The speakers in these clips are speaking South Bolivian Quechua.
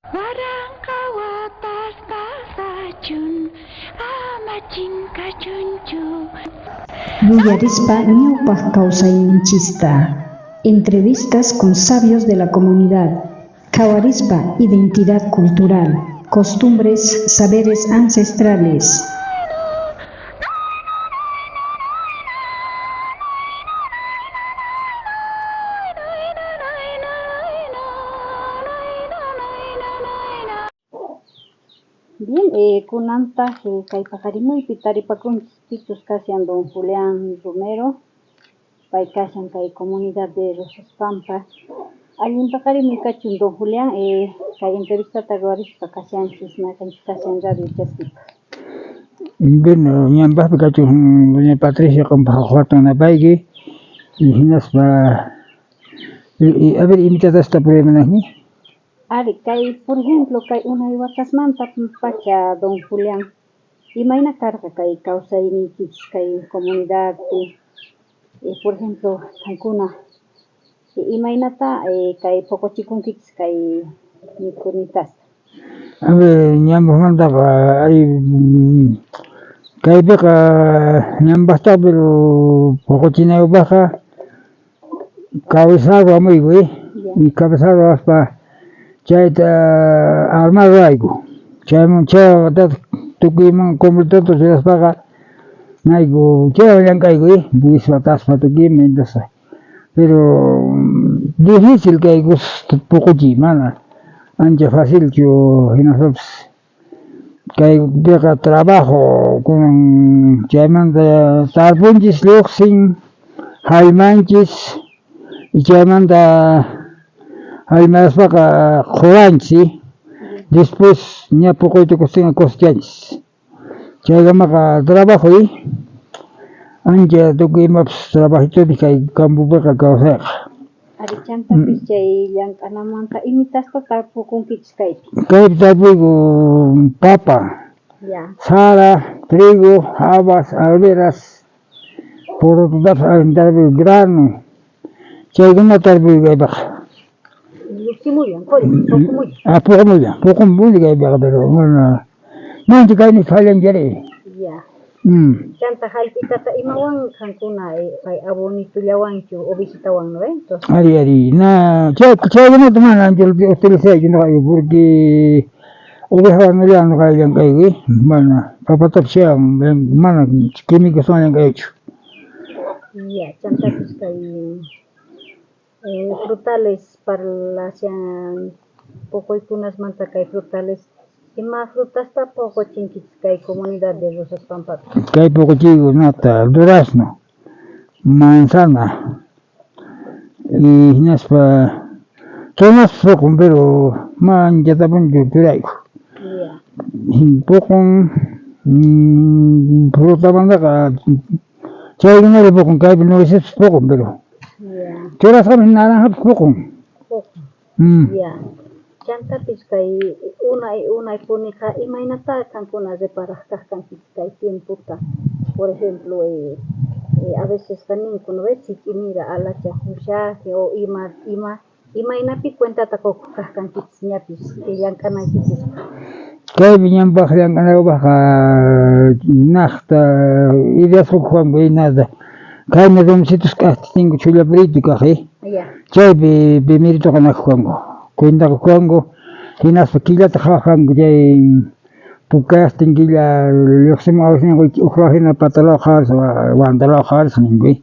Waranqa watas pasachun, ama chinkachunchu. Yuyarispa ñawpaq kawsayninchista. Entrevistas con sabios de la comunidad. Qhawarispa identidad cultural, costumbres, saberes ancestrales. Bien, kunantaj kay paqarimuypi taripakunchis pichus kashan don Julián Romero, pay kashan kay comunidad de Rosas Pampa. Allin paqarimuy kachun don Julián, kay entrevistata ruwarispa kashanchis, mayqenchus kashan radio chaskipaj. Bueno, ñanpajpi kachun doña Patricia qampaj hatun napayki y hinaspa a ver imitatasta tapurimunakñi. Ari, kay por ejemplo kay unay watasmanta pacha don Julián, imayna karqa kay kawsayniykichis kay comunidadpi, por ejemplo qankuna imaynata kay poqochikunkichis kay mikhunitasta. A ver, ñanpajmantaqa hay kaypiqa ñanpajta pero poqochinaypajqa cabezado amuyku y cabezado aspa chayta armado ruwayku chayman chayta tukuyman completota churaspaqa nayku chaywan llank'ayku wispa taspa tukuyman entonces pero difícil kay cosasta poqochiy mana ancha facilchu hinaspapis kaypiqa trabajo kunan chaymanta tarpunchis lluqsin jallmanchis y chaymanta jallmaspaqa qhuranchis después ña poqoy tukuqtinqa cosechanchis. Chaykamaqa trabajo ancha tukuy imapis trabajitopi kay campopiqa kawsayqa. Ari chantapis chay llank'anamanta imitasta tarpukunkichis kaypi? Kaypi tarpuyku papa, sara, trigo, habas, alveras, porototapis allin tarpuyku, grano, chaykunata tarpuyku kaypiqa. Lluqsimullan, quri, puqumullan. Ah, puqumullan, puqumullan kaypiqa, pero mana mancha kayniq fallanchari. Ya. Chanta jallp'itata imawan qankuna kay abonitullawanchu ovejitawan, no ve? Entonces. Ari, ari, na, chay, chaykunata mana ancha utilizaychu noqayku porque ovejawanalla noqayku llank'ayku, mana papatapis chaywan mana químicoswan llank'aychu. Ya, chantapis kay frutales parlashan poqoykunasmanta kay frutales ima frutasta poqochinkichis kay comunidad de Rosas Pampapi? Kay poqochiyku nata durazno, manzana y hinaspa tomaspis poqon pero mana anchatapunichu churayku. Poqon frutamantaqa chaykunalla poqon kaypi nuecespis poqon pero churasqapis naranjapis poqon. Ya. Chantapis kay unay unaypuniqa imaynatá qankuna reparaj kaj kankichis kay tiempota? Por ejemplo, a vecesqa ninku, ¿no ves? Sik'imira alacha kushajin o ima ima imaynapi cuentata qokuq kaj kankichis ñapis llank'anaykichispaq? Kaypi ñanpaj llank'anaypajqa najta ideasqa kanku nada kayna rumisitos k'ajtinku chhulla prieto kaj chaypi primeritoqa nakoj kanku cuentaqa kanku hinaspa killata qhawaj kanku chay pukayajtin killa lluqsimun uj lado hina pata lado qhawarisqa wanta lado qhawarisqa ninku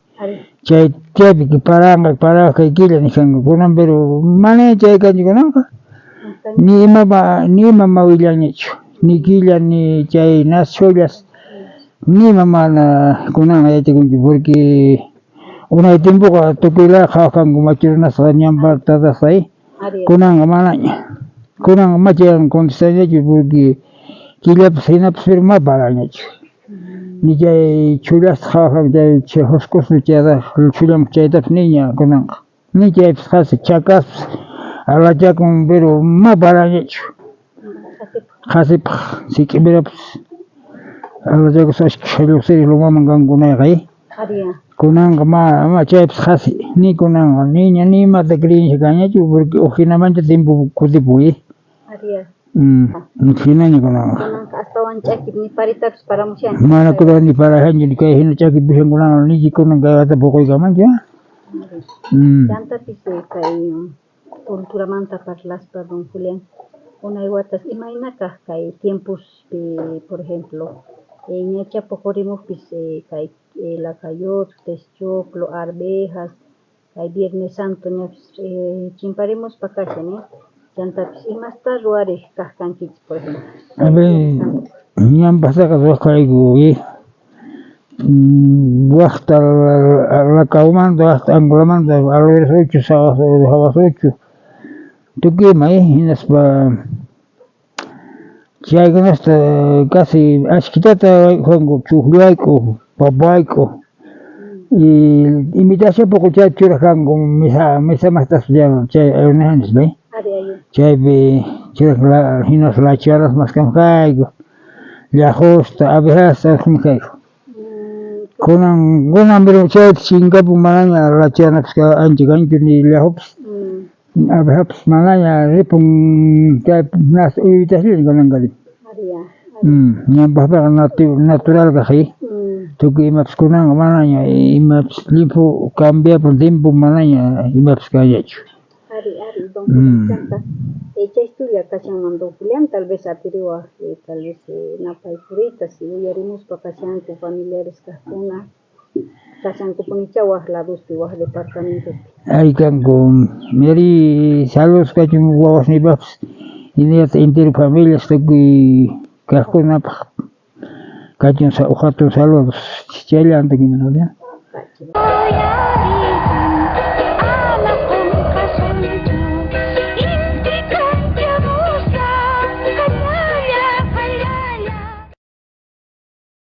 chay chaypi paranqa paraj kay killa nisqanku kunan pero manaña chay kanchu kunanqa ni imapa ni ima willanñachu ni killa ni chay naschullas ni ima mana kunanqa yachakunchu porque unay tiempoqa tukuy laya qhawaj kanku machu runasqa ñanpa tatasqa kunanqa manaña kunanqa machayan contestañachu porque killapis hinapis pero mana paranñachu ni chay chhullasta qhawaj kanku chay joscospi chhullamuq chaytapis niña kunanqa ni chaypis qhasi chakaspis alachakun pero mana paranñachu qhasipaj sik'imirapis alachakuspa ashkha lluqsiriq lomaman kankunayqa kunanqa mana chaypis qhasi ni kunanqa niña ni imata creencia kanñachu porque uj jinamanta tiempo kutipun. Jinaña kunanqa. Kunanqa astawan ch'aki ni paritapis paramushanchu. Mana kunan ni parashanchu ni kay jina ch'aki pushan kunanqa nichi kunan kay wata poqoykamanchu. Chantapis kay culturamanta parlaspa don Julián, unay watas imayna kaj kay tiempospi, por ejemplo, ñachá poqorimojpis kay lakayotes, choclo, arvejas, kay Viernes Santo ñapis chimparimuspa kashan, chantapis imasta ruwarej kaj kankichis, por ejemplo. A ver, ñanpajtaqa ruwaj kayku, wajta Lacaumanta, wajta Angolamanta, aloveras uchu, habas uchu, tukuy ima, hinaspa chaykunasta casi ashkitata wayk'uwanku, chujllayku, papayku, y invitación poqo chayta churaj kanku mesa mesa mastaspa chay nispa, chaypi churaj hinas lacharas mask'aj kayku, llajusta, abejasta orqhomoj kayku. Kunan kunan pero chayta chinkapun manaña lachanapis ancha kanchu ni llajupis abejapis manaña ripun chay uywitaslla kunanqa ñawpajpeqa natural kaj tukuy imapis kunanqa manaña imapis llimphu cambiapun tiempo manaña imapis kanñachu. Ari, ari, don Julián, chanta chaystulla kashanman don Julián, tal vez atiriwaj tal vez napaykuriyta si uyarimuspa kashanku familiares kajkuna, kashankupunichá waj ladospi, waj departamentospi. Ay kanku, miri saludos kachun wawasniypajpis hinallataq entero familias tukuy kajkunapaj kachun uj jatun saludos chayllanta.